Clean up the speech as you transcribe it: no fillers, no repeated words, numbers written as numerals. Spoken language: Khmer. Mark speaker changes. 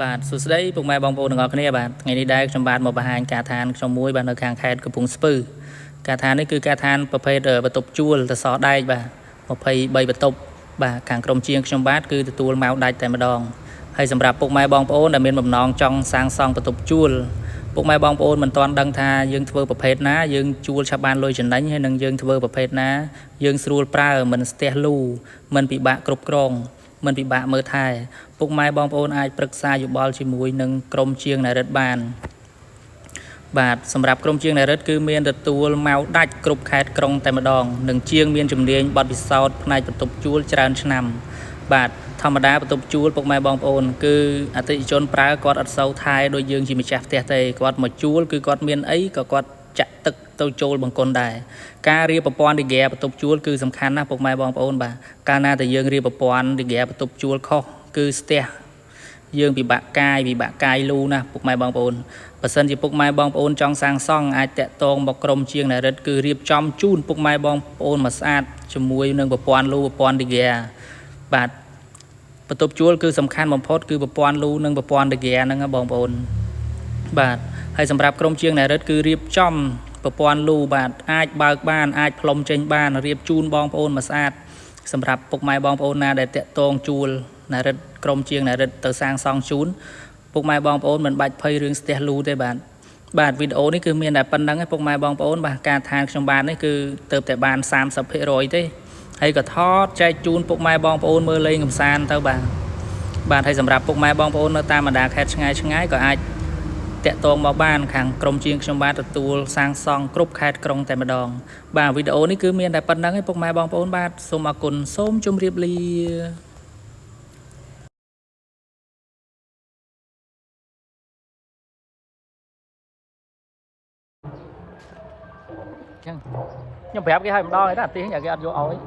Speaker 1: បាទសួស្តីពុកម៉ែបងប្អូនទាំងអស់គ្នាបាទថ្ងៃនេះដែរខ្ញុំបាទមកបង្ហាញការដ្ឋានខ្ញុំមួយបាទនៅខាងខេត្តកំពង់ស្ពឺការដ្ឋាននេះគឺការដ្ឋានប្រភេទបន្ទប់ជួលសសរដែកបាទ23បន្ទប់បាទខាងក្រុមជាងខ្ញុំបាទគឺទទួលមកដាច់តែម្ដងហើយសម្រាប់ពុកម៉ែបងប្អូនដែលមានបំណងចង់សាងសង់បន្ទប់ជួលពុកម៉ែបងប្អូនមិនទាន់ដឹងថាយើងធ្វើប្រភេទណាយើងជួលឆាប់បានលុយចំណេញហើយនឹងយើងធ្វើប្រភេទណាយើងស្រួលប្រើមិនស្ទះលូមិនពិបាកគ្រប់គ្រងមិនពិបាកមើលថែពុកម៉ែបងប្អូនអាចប្រឹក្សាយោបល់ជាមួយនឹងក្រុមជាងណារិតបានបាទសម្រាប់ក្រុមជាងណារិតគឺមានទទួលមកដាច់គ្រប់ខេត្តក្រុងតែម្ដងនិងជាងមានជំនាញបទពិសោធន៍ផ្នែកបន្ទប់ជួលច្រើនឆ្នាំបាទធម្មតាបន្ទប់ជួលពុកម៉ែបងប្អូនគឺអតិថិជនប្រើគាត់អត់សូវថែដូចយើងជាម្ចាស់ផ្ទះទេគាត់មកជួលគឺគាត់មានអីក៏គាត់ចាក់ទឹកទៅចូលបង្គន់ដែរការរៀបប្រព័ន្ធឌីហ្គែបន្ទប់ជួលគឺសំខាន់ណាស់ពុកម៉ែបងប្អូនបាទកាលណាតែយើងរៀបប្រព័ន្ធឌីហ្គែបន្ទប់ជួលខុសគឺស្ទះយើងពិបាកកាយពិបាកកាយលូណាស់ពុកម៉ែបងប្អូនបើសិនជាពុកម៉ែបងប្អូនចង់សាងសង់អាចតាក់ទងមកក្រុមជាងណារិតគឺរៀបចំជូនពុកម៉ែបងប្អូនមកស្អាតជាមួយនឹងប្រព័ន្ធលូប្រព័ន្ធឌីហ្គែបាទបន្ទប់ជួលគឺសំខាន់បំផុតគឺប្រព័ន្ធលូនិងប្រព័ន្ធឌីហ្គែហ្នឹងណាបងប្អូនបាទហើយសម្រាប់ក្រុមជាងណារិតគឺរៀបចំប្រព័ន្ធលូបាទអាចបើកបានអាចផ្លុំចេញបានរៀបជូនបងប្អូនមកស្អាតសម្រាប់ពុកម៉ែបងប្អូនណាដែលតាក់ទងជួលណារិតក្រុមជាងណារិតទៅសាងសង់ជូនពុកម៉ែបងប្អូនមិនបាច់ភ័យរឿងស្ទះលូទេបាទបាទវីដេអូនេះគឺមានតែប៉ុណ្្នឹងឯងពុកម៉ែបងប្អូនបាទការឋានខ្ញុំបាននេះគឺទៅតែបាន30%ទេហើយក៏ថតចែកជូនពុកម៉ែបងប្អូនមើលលេងកម្សាន្តទៅបាទបាទហើយសម្រាប់ពុកម៉ែបងប្អូននៅតាមបណ្ដាខេត្តឆ្ងាយឆ្ងាយក៏អាចតាក់ទងមកបានខាងក្រុមជាងខ្ញុំបាទទទួលសាងសង់គ្រប់ខេត្តក្រុងតែម្ដងបាទវីដេអូនេះគឺមានតែប៉ុណ្្នឹងឯងពុកម៉ែបងប្អូនបាទសូមអរគុណសូមជម្រាបលា ចឹងខ្ញុំប្រាប់គេឲ្យម្ដងហើយតាអាទិសគេអត់យកឲ្យ